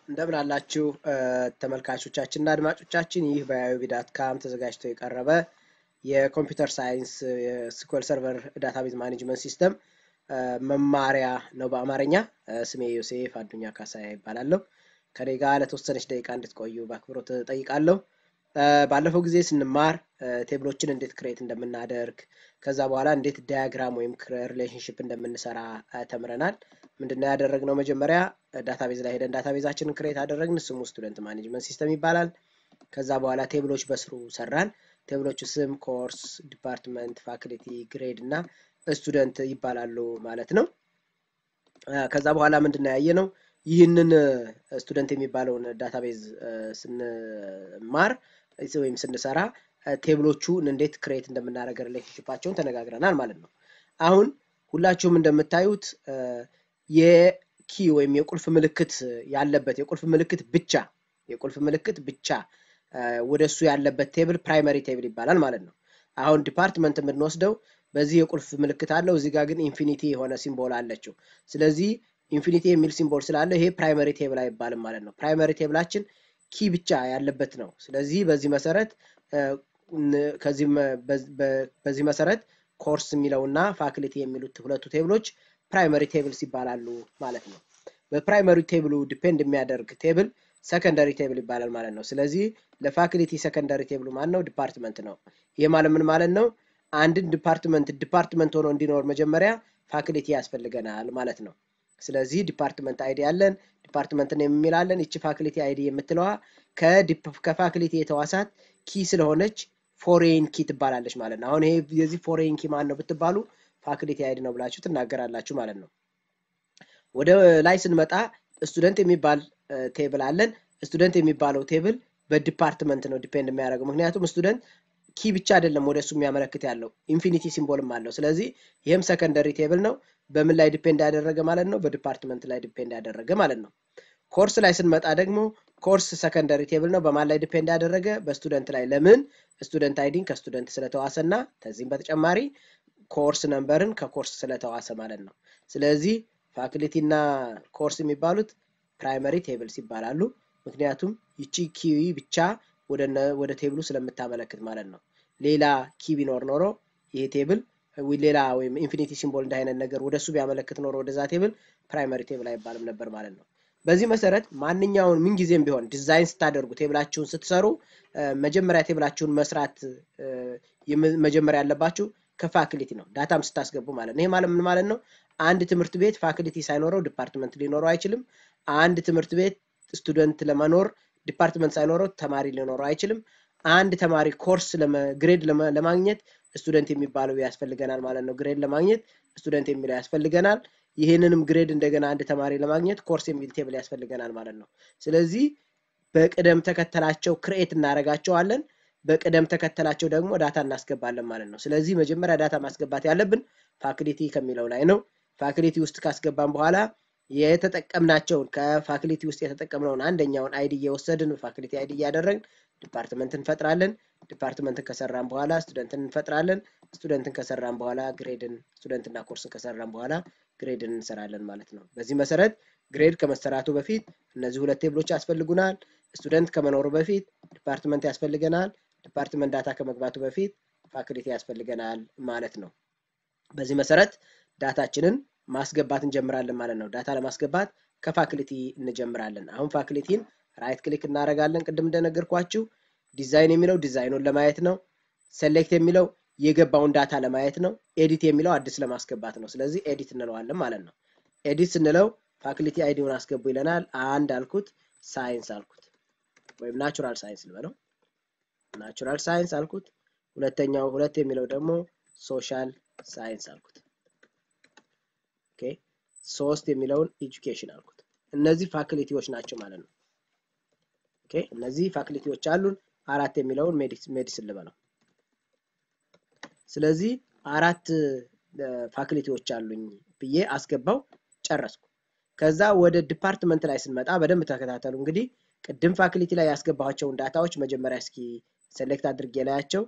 እንደምን አላችሁ ተመልካቾቻችን እና አድማጮቻችን። ይህ በአዮቢ.com ተዘጋጅቶ የቀረበ የ computer science የ SQL Server database management system መማሪያ ነው በአማርኛ። ስሜ ዮሴፍ አዱኛ ካሳያ ይባላለሁ። ከኔ ጋር ለተወሰነች ደቂቃ እንድትቆዩ በአክብሮት እጠይቃለሁ። ባለፈው ጊዜ ስንማር table ኦችን እንዴት create እንደምናደርግ፣ ከዛ በኋላ እንዴት diagram ወይም relationship እንደምንሰራ ተምረናል። ምንድነው ያደረግነው? መጀመሪያ database ላይ ሄደን database ኣችንን create አደረግን። ስሙ student management system ይባላል። ከዛ በኋላ table ኦች በስሩ ሰራን። table ኦቹ ስም course፣ department፣ faculty፣ grade እና student ይባላሉ ማለት ነው። ከዛ በኋላ ምንድነው ያየነው? ይህንን student የሚባለውን database ስንማር ወይም ስንሰራ table ኦቹን እንዴት create እንደምናደርግ relationship ኣቸውን ተነጋግረናል ማለት ነው። አሁን ሁላችሁም እንደምታዩት የ key ወይም የቁልፍ ምልክት ያለበት፣ የቁልፍ ምልክት ብቻ ወደ እሱ ያለበት table primary table ይባላል ማለት ነው። አሁን department የምንወስደው በዚህ የቁልፍ ምልክት አለው። እዚህ ጋር ግን infinity የሆነ symbol አለችው። ስለዚህ infinity የሚል symbol ስላለ ይሄ primary table አይባልም ማለት ነው። Primary table ኣችን key ብቻ ያለበት ነው። ስለዚህ በዚህ መሰረት ኮርስ የሚለውና ፋክልቲ የሚሉት ሁለቱ table ኦች primary tables ይባላሉ ማለት ነው። በ primary table ኡ depend የሚያደርግ table secondary table ይባላል ማለት ነው። ስለዚህ ለ faculty secondary table ኡ ማን ነው? Department ነው። ይህ ማለት ምን ማለት ነው? አንድን department department ሆኖ እንዲኖር መጀመሪያ ፋክልቲ ያስፈልገናል ማለት ነው። ስለዚህ department ID አለን፣ department name የሚል አለን። ይቺ faculty ID የምትለዋ ከፋክልቲ የተዋሳት key ስለሆነች foreign key ትባላለች ማለት ነው። አሁን ይሄ የዚህ foreign key ማን ነው ብትባሉ faculty ID ነው ብላችሁ ትናገራላችሁ ማለት ነው። ወደ ላይ ስንመጣ student የሚባል table አለን። Student የሚባለው table በ department ነው depend የሚያደርገው። ምክንያቱም student key ብቻ አይደለም ወደ እሱ የሚያመለክት ያለው፣ infinity symbol ም አለው። ስለዚህ ይህም secondary table ነው። በምን ላይ depend ያደረገ ማለት ነው? በ department ላይ depend ያደረገ ማለት ነው። ኮርስ ላይ ስንመጣ ደግሞ course secondary table ነው። በማን ላይ depend ያደረገ? በ student ላይ። ለምን? Student ID ን ከ student ስለተዋሰ እና ከዚህም በተጨማሪ course number ን ከ course ስለተዋሰ ማለት ነው። ስለዚህ ፋክልቲ እና ኮርስ የሚባሉት primary tables ይባላሉ። ምክንያቱም ይቺ key ብቻ ወደ table ኡ ስለምታመለክት ማለት ነው። ሌላ key ቢኖር ኖሮ ይሄ table ሌላ ወይም infinity symbol እንደ አይነት ነገር ወደ እሱ ቢያመለክት ኖሮ ወደዛ table primary table አይባልም ነበር ማለት ነው። በዚህ መሰረት ማንኛውን ምንጊዜም ቢሆን ዲዛይን ስታደርጉ፣ table ኣችሁን ስትሰሩ፣ መጀመሪያ table ኣችሁን መስራት መጀመሪያ ያለባችሁ ከፋክልቲ ነው። Data ም ስታስገቡ ማለት ነው። ይሄ ማለት ምን ማለት ነው? አንድ ትምህርት ቤት ፋክልቲ ሳይኖረው department ሊኖረው አይችልም። አንድ ትምህርት ቤት student ለመኖር department ሳይኖረው ተማሪ ሊኖረው አይችልም። አንድ ተማሪ course grade ለማግኘት student የሚባለው ያስፈልገናል ማለት ነው። Grade ለማግኘት student የሚለው ያስፈልገናል። ይህንንም grade እንደገና አንድ ተማሪ ለማግኘት ኮርስ የሚል table ያስፈልገናል ማለት ነው። ስለዚህ በቅደም ተከተላቸው create እናደርጋቸዋለን። በቅደም ተከተላቸው ደግሞ data እናስገባለን ማለት ነው። ስለዚህ መጀመሪያ data ማስገባት ያለብን ፋክሊቲ ከሚለው ላይ ነው። ፋክሊቲ ውስጥ ካስገባን በኋላ የተጠቀምናቸውን፣ ከፋክሊቲ ውስጥ የተጠቀምነውን አንደኛውን ID እየወሰድን faculty ID እያደረግን department እንፈጥራለን። Department ን ከሰራን በኋላ student ን እንፈጥራለን። Student ን ከሰራን በኋላ grade ን፣ student ና course ን ከሰራን በኋላ grade ን እንሰራለን ማለት ነው። በዚህ መሰረት grade ከመሰራቱ በፊት እነዚህ ሁለት table ኦች ያስፈልጉናል። Student ከመኖሩ በፊት department ያስፈልገናል። Department data ከመግባቱ በፊት ፋክሊቲ ያስፈልገናል ማለት ነው። በዚህ መሰረት data ችንን ማስገባት እንጀምራለን ማለት ነው። Data ለማስገባት ከፋክሊቲ እንጀምራለን። አሁን faculty ን right click እናደርጋለን። ቅድም እንደነገርኳችሁ ዲዛይን የሚለው ዲዛይኑን ለማየት ነው። Select የሚለው የገባውን data ለማየት ነው። Edit የሚለው አዲስ ለማስገባት ነው። ስለዚህ edit እንለዋለን ማለት ነው። Edit ስንለው faculty ID ውን አስገቡ ይለናል። አንድ አልኩት፣ ሳይንስ አልኩት፣ ወይም natural science ልበለው። Natural science አልኩት። ሁለተኛው ሁለት የሚለው ደግሞ social science አልኩት። Okay፣ ሶስት የሚለውን education አልኩት። እነዚህ ፋክልቲዎች ናቸው ማለት ነው። Okay፣ እነዚህ ፋክልቲዎች አሉን። አራት የሚለውን medicine ልበለው። ስለዚህ አራት ፋክልቲዎች አሉኝ ብዬ አስገባው፣ ጨረስኩ። ከዛ ወደ department ላይ ስንመጣ በደንብ ተከታተሉ። እንግዲህ ቅድም ፋክልቲ ላይ ያስገባኋቸውን data ዎች መጀመሪያ እስኪ select አድርጌ ላያቸው።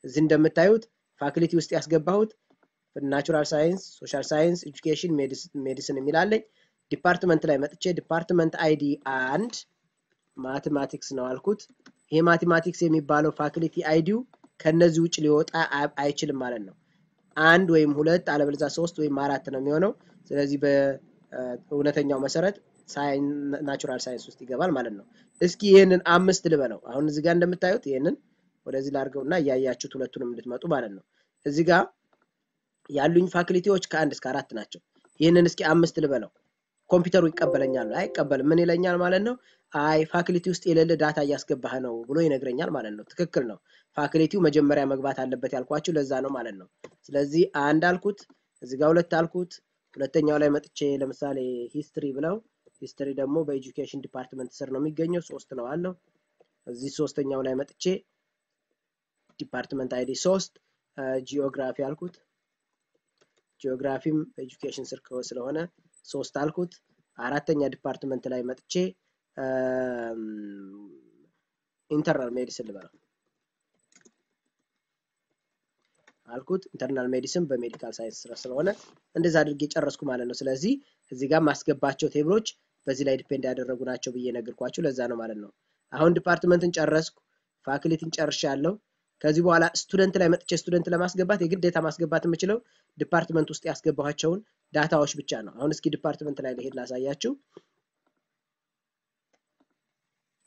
እዚህ እንደምታዩት ፋክልቲ ውስጥ ያስገባሁት natural science፣ social science፣ education፣ medicine የሚል አለኝ። Department ላይ መጥቼ department ID 1 mathematics ነው አልኩት። ይሄ mathematics የሚባለው faculty ID ው ከነዚህ ውጭ ሊወጣ አይችልም ማለት ነው። 1 ወይም 2 አለበለዚያ 3 ወይም 4 ነው የሚሆነው። ስለዚህ በእውነተኛው መሰረት natural science ውስጥ ይገባል ማለት ነው። እስኪ ይሄንን 5 ልበለው። አሁን እዚህ ጋር እንደምታዩት ይሄንን ወደዚህ ላድርገውና እያያችሁት ሁለቱንም እንድትመጡ ማለት ነው። እዚህ ጋር ያሉኝ ፋክልቲዎች ከ1 እስከ 4 ናቸው። ይሄንን እስኪ 5 ልበለው። ኮምፒውተሩ ይቀበለኛል አይቀበልም? ምን ይለኛል ማለት ነው? አይ ፋክልቲ ውስጥ የሌለ data እያስገባህ ነው ብሎ ይነግረኛል ማለት ነው። ትክክል ነው። ፋክልቲው መጀመሪያ መግባት አለበት ያልኳችሁ ለዛ ነው ማለት ነው። ስለዚህ 1 አልኩት፣ እዚህ ጋር 2 አልኩት። ሁለተኛው ላይ መጥቼ ለምሳሌ history ብለው history ደግሞ በ education department ስር ነው የሚገኘው፣ 3 ነው አለው። እዚህ ሶስተኛው ላይ መጥቼ department ID 3 ጂኦግራፊ አልኩት። ጂኦግራፊም በ education ስር ስለሆነ 3 አልኩት። አራተኛ department ላይ መጥቼ internal medicine ልበለው አልኩት። Internal medicine በ medical science ስር ስለሆነ እንደዛ አድርጌ ጨረስኩ ማለት ነው። ስለዚህ እዚህ ጋር ማስገባቸው table ኦች በዚህ ላይ depend ያደረጉ ናቸው ብዬ ነገርኳችሁ ለዛ ነው ማለት ነው። አሁን department ን ጨረስኩ፣ ፋክልቲን ጨርሻለሁ። ከዚህ በኋላ student ላይ መጥቼ student ለማስገባት የግዴታ ማስገባት የምችለው department ውስጥ ያስገባኋቸውን data ዎች ብቻ ነው። አሁን እስኪ department ላይ ልሄድ ላሳያችሁ።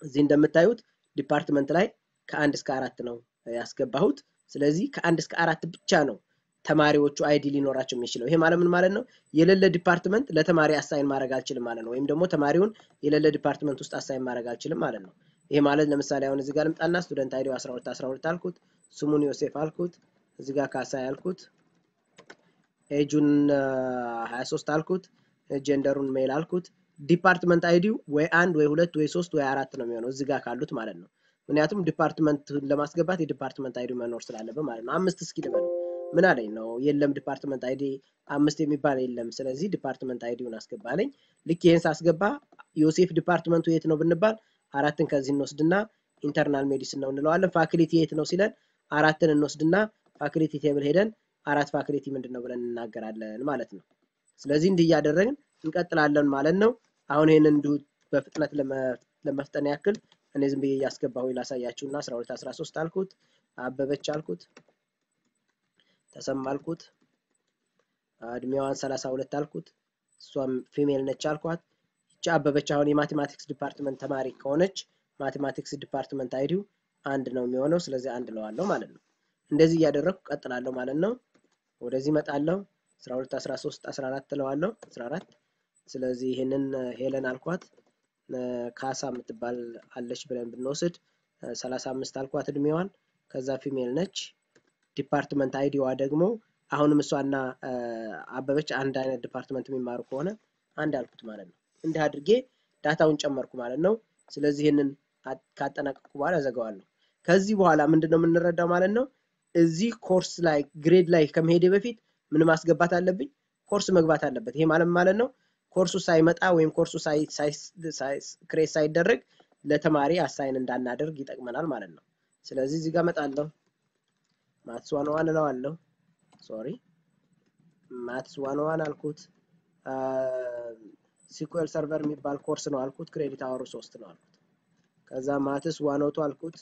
እዚህ እንደምታዩት department ላይ ከ1 እስከ 4 ነው ያስገባሁት። ስለዚህ ከ1 እስከ 4 ብቻ ነው ተማሪዎቹ ID ሊኖራቸው የሚችለው። ይሄ ማለት ምን ማለት ነው? የሌለ department ለተማሪ assign ማድረግ አልችልም ማለት ነው። ወይም ደግሞ ተማሪውን የሌለ department ውስጥ assign ማድረግ አልችልም ማለት ነው። ይሄ ማለት ለምሳሌ አሁን እዚህ ጋር ልምጣና student ID 12 12 አልኩት፣ ስሙን ዮሴፍ አልኩት፣ እዚህ ጋር ካሳይ አልኩት፣ ኤጁን 23 አልኩት፣ gender ኡን male አልኩት። Department ID ው ወይ 1 ወይ 2 ወይ 3 ወይ 4 ነው የሚሆነው እዚህ ጋር ካሉት ማለት ነው። ምክንያቱም department ለማስገባት የ department ID መኖር ስላለበት ማለት ነው። 5 እስኪ ልበለው ምን አለኝ ነው የለም department ID 5 የሚባል የለም። ስለዚህ department ID ውን አስገባለኝ። ልክ ይሄን ሳስገባ ዮሴፍ department ኡ የት ነው ብንባል 4ን ከዚህ እንወስድና internal medicine ነው እንለዋለን። ፋክልቲ የት ነው ሲለን 4ን እንወስድና faculty table ሄደን 4 ፋክልቲ ምንድነው ብለን እንናገራለን ማለት ነው። ስለዚህ እንዲህ እያደረግን እንቀጥላለን ማለት ነው። አሁን ይሄንን እንዲሁ በፍጥነት ለመፍጠን ያክል እኔ ዝም ብዬ እያስገባሁ ላሳያችሁና 12 13 አልኩት፣ አበበች አልኩት፣ ተሰማ አልኩት፣ እድሜዋን 32 አልኩት፣ እሷም female ነች አልኳት። እቺ አበበች አሁን የ mathematics department ተማሪ ከሆነች mathematics department ID ው 1 ነው የሚሆነው። ስለዚህ 1 እለዋለሁ ማለት ነው። እንደዚህ እያደረኩ ቀጥላለሁ ማለት ነው። ወደዚህ እመጣለሁ 12 13 14 እለዋለሁ 14። ስለዚህ ይሄንን ሄለን አልኳት፣ ካሳ የምትባል አለች ብለን ብንወስድ 35 አልኳት እድሜዋን፣ ከዛ female ነች። Department ID ዋ ደግሞ አሁንም እሷና አበበች አንድ አይነት department የሚማሩ ከሆነ 1 አልኩት ማለት ነው። እንዲህ አድርጌ data ውን ጨመርኩ ማለት ነው። ስለዚህ ይሄንን ካጠናቀቅኩ በኋላ ዘጋዋለሁ። ከዚህ በኋላ ምንድነው የምንረዳው ማለት ነው? እዚህ ኮርስ ላይ grade ላይ ከመሄዴ በፊት ምን ማስገባት አለብኝ? ኮርስ መግባት አለበት። ይሄ ማለት ነው ኮርሱ ሳይመጣ ወይም ኮርሱ ሳይ create ሳይደረግ ለተማሪ assign እንዳናደርግ ይጠቅመናል ማለት ነው። ስለዚህ እዚህ ጋር መጣለሁ maths 101 እለዋለሁ። Sorry maths 101 አልኩት። SQL Server የሚባል ኮርስ ነው አልኩት። Credit hour ኡ 3 ነው አልኩት። ከዛ maths 102 አልኩት።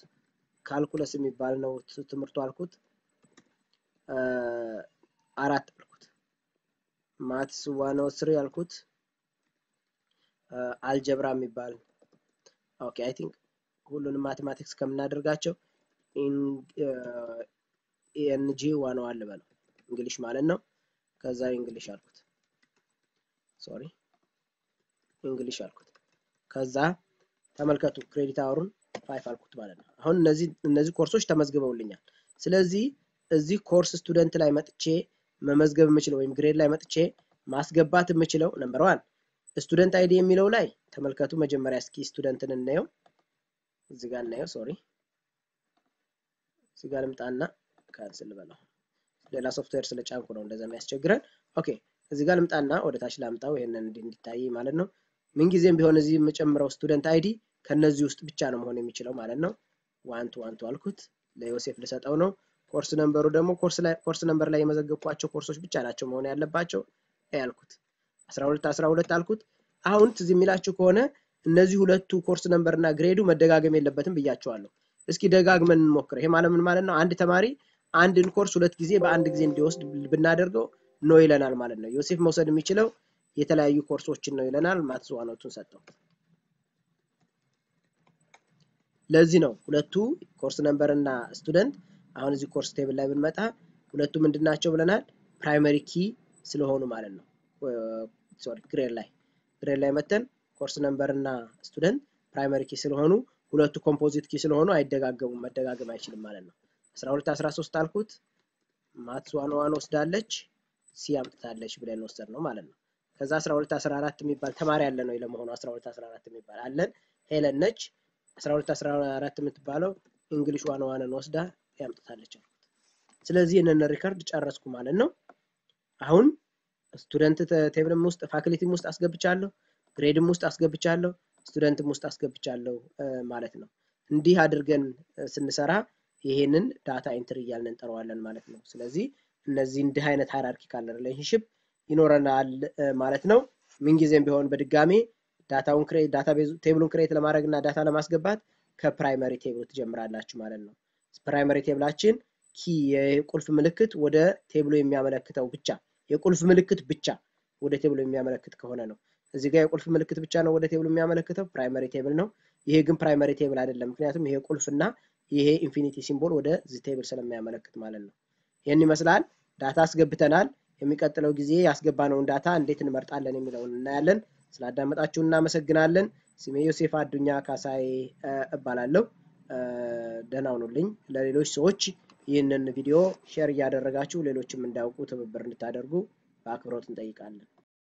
Calculus የሚባል ነው ትምህርቱ አልኩት። 4 አልኩት። Maths 103 አልኩት። አልጀብራ የሚባል okay I think ሁሉንም mathematics ከምናደርጋቸው ENG 101 ልበለው English ማለት ነው። ከዛ English አልኩት። Sorry English አልኩት። ከዛ ተመልከቱ credit hour ኡን 5 አልኩት ማለት ነው። አሁን እነዚህ ኮርሶች ተመዝግበውልኛል። ስለዚህ እዚህ course student ላይ መጥቼ መመዝገብ የምችለው ወይም grade ላይ መጥቼ ማስገባት የምችለው number 1 student ID የሚለው ላይ ተመልከቱ። መጀመሪያ እስኪ student ን እናየው። እዚህ ጋር እናየው። Sorry እዚህ ጋር ልምጣና cancel በለው። ሌላ ሶፍትዌር ስለጫንኩ ነው እንደዛ የሚያስቸግረን። Okay እዚህ ጋር ልምጣና ወደ ታች ላምጣው ይሄንን እንዲታይ ማለት ነው። ምን ጊዜም ቢሆን እዚህ የምጨምረው student ID ከነዚህ ውስጥ ብቻ ነው መሆን የሚችለው ማለት ነው። 1 2 1 2 አልኩት። ለዮሴፍ ልሰጠው ነው። Course number ኡ ደግሞ course number ላይ የመዘገብኳቸው ኮርሶች ብቻ ናቸው መሆን ያለባቸው ያልኩት። 12 12 አልኩት። አሁን ትዝ የሚላችሁ ከሆነ እነዚህ ሁለቱ course number እና grade ኡ መደጋገም የለበትም ብያቸዋለሁ። እስኪ ደጋግመን እንሞክር። ይሄ ማለት ምን ማለት ነው? አንድ ተማሪ አንድን ኮርስ ሁለት ጊዜ በአንድ ጊዜ እንዲወስድ ብናደርገው no ይለናል ማለት ነው። ዮሴፍ መውሰድ የሚችለው የተለያዩ ኮርሶችን ነው ይለናል። Maths 102ን ሰጠው። ለዚህ ነው ሁለቱ course number እና student አሁን እዚህ course table ላይ ብንመጣ ሁለቱ ምንድናቸው ብለናል? Primary key ስለሆኑ ማለት ነው። Sorry, grade ላይ መተን course number እና student primary key ስለሆኑ፣ ሁለቱ composite key ስለሆኑ አይደጋገሙም፣ መደጋገም አይችልም ማለት ነው። 12 13 አልኩት። Maths 101 ወስዳለች፣ C አምጥታለች ብለን ወሰድ ነው ማለት ነው። ከዛ 12 14 የሚባል ተማሪ አለ ነው ለመሆኑ? 12 14 የሚባል አለን። ሄለን ነች። 12 14 የምትባለው English 101ን ወስዳ ያምጥታለች አልኩት። ስለዚህ ይህንን record ጨረስኩ ማለት ነው። አሁን student table ም ውስጥ፣ ፋክሊቲም ውስጥ አስገብቻለሁ፣ grade ም ውስጥ አስገብቻለሁ፣ student ም ውስጥ አስገብቻለሁ ማለት ነው። እንዲህ አድርገን ስንሰራ ይሄንን data entry እያልን እንጠራዋለን ማለት ነው። ስለዚህ እነዚህ እንዲህ አይነት hierarchical relationship ይኖረናል ማለት ነው። ምንጊዜም ቢሆን በድጋሜ ዳታውን database table ኡን create ለማድረግ እና data ለማስገባት ከ primary table ኡ ትጀምራላችሁ ማለት ነው። Primary table ኣችን key የቁልፍ ምልክት ወደ table ኡ የሚያመለክተው ብቻ፣ የቁልፍ ምልክት ብቻ ወደ table ኡ የሚያመለክት ከሆነ ነው። እዚህ ጋር የቁልፍ ምልክት ብቻ ነው ወደ table ኡ የሚያመለክተው፣ primary table ነው። ይሄ ግን primary table አይደለም፣ ምክንያቱም ይሄ ቁልፍና ይሄ infinity symbol ወደ ዚህ table ስለሚያመለክት ማለት ነው። ይህን ይመስላል። Data አስገብተናል። የሚቀጥለው ጊዜ ያስገባነውን data እንዴት እንመርጣለን የሚለውን እናያለን። ስላዳመጣችሁ እናመሰግናለን። ስሜ ዮሴፍ አዱኛ ካሳዬ እባላለሁ። ደህና ሁኑልኝ። ለሌሎች ሰዎች ይህንን ቪዲዮ share እያደረጋችሁ ሌሎችም እንዲያውቁ ትብብር እንድታደርጉ በአክብሮት እንጠይቃለን።